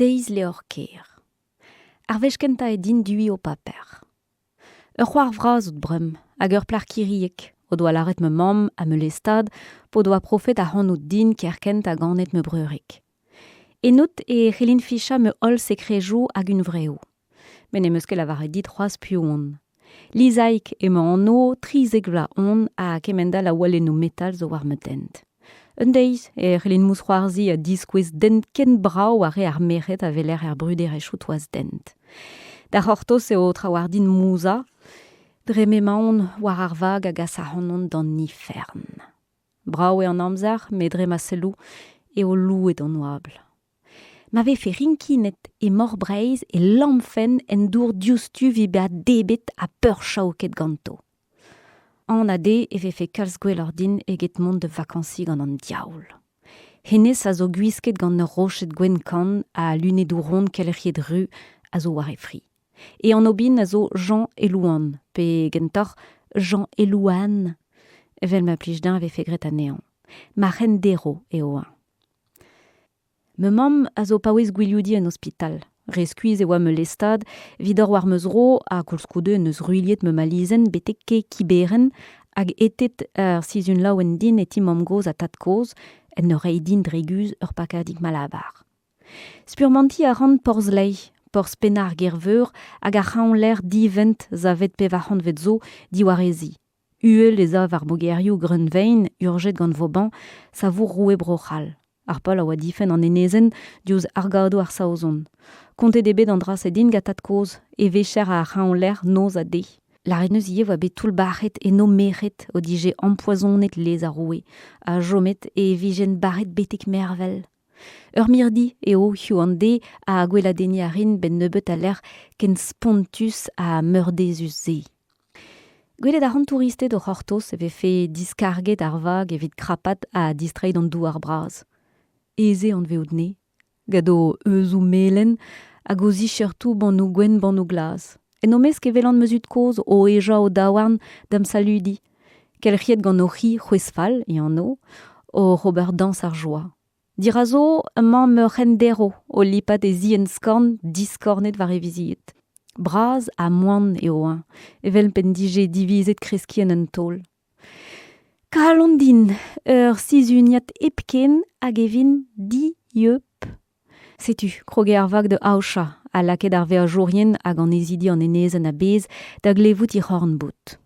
Deiz-levr kêr. Ar wech kentañ eo din duiñ ho paper. Ur c'hoar vras out bremañ hag ur plac'h kiriek o doa lâret ma mamm ha ma leztad p'o doa profet ac'hanout din kerkent ha ganet ma breurig. Ennout e c'hellin fichañ ma holl sekrejoù hag hunvreoù. Met n'em eus ket lavaret dit c'hoazh piv on. Lizaig emañ anv, 13 vloaz on ha kemend-all a walennoù metal zo war ma dent. Un deiz e c'hellin mousc'hoarzhiñ ha diskouez dent ken brav ar re ar merc'hed a weler er bruderezhioù toaz-dent. Da c'hortoz eo trawalc'h din mouzañ, dre m'emaon war ar vag a gas ac'hanon d'an ifern. Brav eo an amzer, met dre ma selloù eo louet an oabl. Ma vefe rinkinet e Mor Breizh e lammfen en dour diouzhtu evit bezañ debret ha peurchaoket ganto. Anat eo e vefe kalz gwelloc'h din eget mont da vakañsiñ gant an diaoul. Hennezh a zo gwisket gant ur roched gwenn-kann ha lunedoù ront kelc'hiet ru a zo war e fri. E anv-bihan a zo Jean Elouan, pe gentoc'h Jean Elouan, evel ma plij din e vefe graet anezhañ. Ma c'henderv eo-eñ. Ma mamm a zo paouez gwilioudiñ en ospital. Re skuizh e oa ma leztad evit ober war ma zro ha koulskoude en deus ruilhet ma malizenn betek ke Kiberen hag hetet ar sizhun laouen din e ti mamm-gozh ha tad-kozh en ur reiñ din dre guzh ur pakadig malabar. Spurmantiñ a ran Porzh-Lae, porzh pennañ ar Gêr-Veur hag ar c'hreñvlec'h divent savet pevar c'hantved zo diwar he zi. Uhel ez a war mogerioù greunvein urjet gant Vauban, savour roue Bro-C'hall. Ar pal a oa difenn an enezenn diouzh argadoù ar Saozon. Kontet eo bet an dra-se din gant tad-kozh, e vecher ar c'hreñvlec'h noz ha deiz. Lâret 'neus ivez oa bet toullbac'het eno merc'hed o dije ampoazonet lez ar roue, ha chomet e vijent barret betek mervel. Ur mirdi eo hiziv an deiz ha gweladenniñ a rin 'benn nebeut al lec'h ken spontus ha meurdezus-se. Gwelet a ran touristed o c'hortoz e vefe diskarget ar vag evit krapat ha distreiñ d'an douar-bras. Aes eo anvezout anezhe, gant o heuzoù melen hag o zichertoù bannoù gwenn bannoù glas. En o mesk e welan ma zud-kozh o hejañ o daouarn da'm saludiñ, kelc'hiet gant o c'hi c'hwezh-fall e anv, oc'h ober dañs ar joa. Dirazo emañ ma c'henderv o lipat e zienn-skorn diskornet war e vizied. Bras ha moan eo-eñ, evel p'en dije divizet kreskiñ en un taol. Kalon din, ur sizhuniad hepken hag e vin dieub. Setu, krog eo ar vag da aochañ ha lakaet ar veajourien hag annezidi an enezenn a-bezh da glevout he c'horn-boud.